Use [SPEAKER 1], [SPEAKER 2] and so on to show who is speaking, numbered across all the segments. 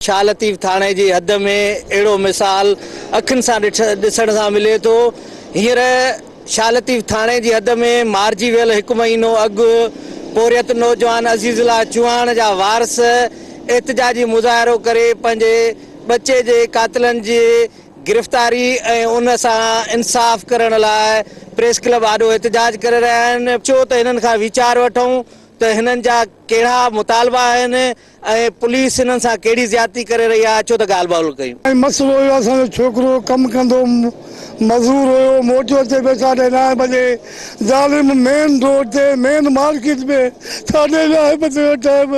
[SPEAKER 1] شاهه لطيف ٿاڻي جي حد ۾ اهڙو مثال اکين سان ڏسڻ سان ملي ٿو. هينئر شاهه لطيف ٿاڻي جي حد ۾ مارجي ويل هڪ مهينو اڳ پورهيت نوجوان عزيز الله چوهاڻ جا وارث احتجاجي مظاهرو ڪري پنهنجي ٻچي جي قاتلن جي گرفتاري ۽ ان سان انصاف ڪرڻ لاء پريس ڪلب آڏو احتجاج ڪري رهيا آهن. اچو ته هنن کان ويچار وٺون ته هنن جا ڪهڙا مطالبا آهن ۽ پوليس هنن سان ڪهڙي زيادتي ڪري رهي آهي اچو ته ڳالهه ٻولهه ڪيون.
[SPEAKER 2] ۽ مسئلو هيو اسان جو ڇوڪرو ڪم ڪندو مزور هيو موٽيو اچي پيو ساڍي نائين بجي ظالم مين روڊ تي مين مارڪيٽ ۾ ساڍي نائين بجي جو ٽائيم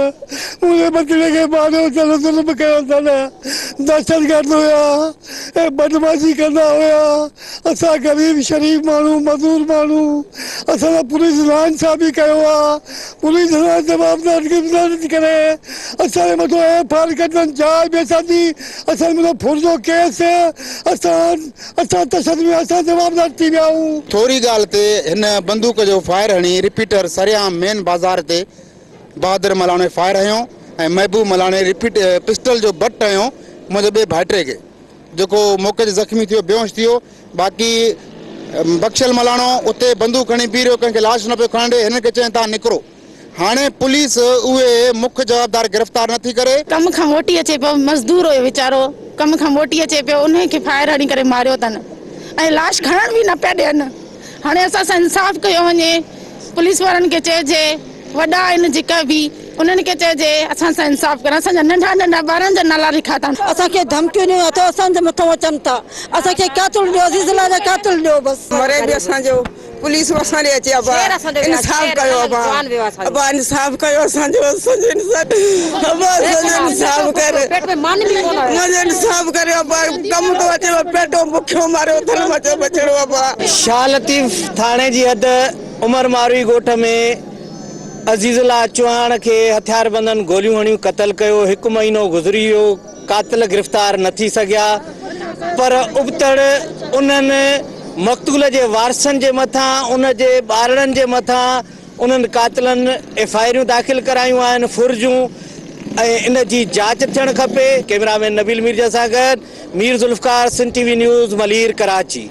[SPEAKER 2] منهنجي ٻچڙي کي ماريو اٿن ظلم ڪيو اٿن دهشتگرد هيا ۽ بدمعاشي ڪندا هيا اسان غريب شريف ماڻهو مزور ماڻهو اسان سان پوليس ناانصافي ڪيو آ پوليس اسان جوابدار گرفتار نٿي ڪري اسان جي مٿو ايف I R ڪڍن جاء به اسان جي اسان جي مٿو ڦر جو ڪيس اسان اسان تشدد ۾ اسان جوابدار ٿي ويا آهيون.
[SPEAKER 3] ٿوري ڳالهه تي هن بندوق جو فائر هڻي رپيٽر سرعام مين بازار تي بهادر ملاڻي فائر هنيو ۽ محبوب ملاڻي رپيٽ پسٽل جو بٽ هنيو منهنجي ٻئي ڀائٽي کي. جيڪو موقعي تي زخمي ٿيو بيهوش ٿي ويو باقي بخشل ملاڻو اتي بندوق کڻي بيهي رهيو ڪنهن کي لاش نه پيو کڻڻ ڏي هنن کي چيائين توهان نڪرو هاڻي پوليس اهي مک جوابدار گرفتار نه ٿي ڪري.
[SPEAKER 4] ڪم کان موٽي اچي پيو مزدور هيو ويچارو ڪم کان موٽي اچي پيو انهي کي فائر هڻي ڪري ماريو اٿن ۽ لاش کڻڻ به نه پيا ڏين هاڻي اسان سان انصاف ڪيو وڃي پوليس وارن کي چئجي وڏا آهن جيڪا به انهن کي چئجي اسان سان انصاف ڪرن اسان جا ننڍا ننڍا ٻارن جا نالا لکيا اٿن.
[SPEAKER 5] اسان کي ڌمڪيون ڏنيون اٿو اسان جي مٿان اچن ٿا اسان کي قاتل ڏيو عزيز الله جا قاتل ڏيو بس.
[SPEAKER 6] مري به اسان جو پوليس به اسان ڏي اچي ابا انصاف ڪيو ابا ابا انصاف ڪيو اسان جو اسان جو انصاف ابا اسان جو انصاف ڪر منهنجو انصاف ڪريو ابا ڪم ٿو اچي پيٽو بکيو ماريو اٿل مچو بچڙو ابا.
[SPEAKER 1] شاهه لطيف ٿاڻي جي حد عمر ماروي ڳوٺ ۾ عزيز الله چوهاڻ کي هٿياربندن گوليون هڻيون قتل ڪيو، هڪ مهينو گذري ويو، قاتل گرفتار نه ٿي سگهيا پر ابتڙ انهن مقتول جي وارثن جي مٿان ان جي ٻارڙن جي مٿان انهن قاتلن ايف I آريون داخل ڪرايون آهن ڦر جون ۽ ان جي جاچ ٿيڻ کپي، ڪئميرا مين نبيل ميرجا سان گڏ Mir Zulfiqar, Sindh T V news, Malir, Karachi.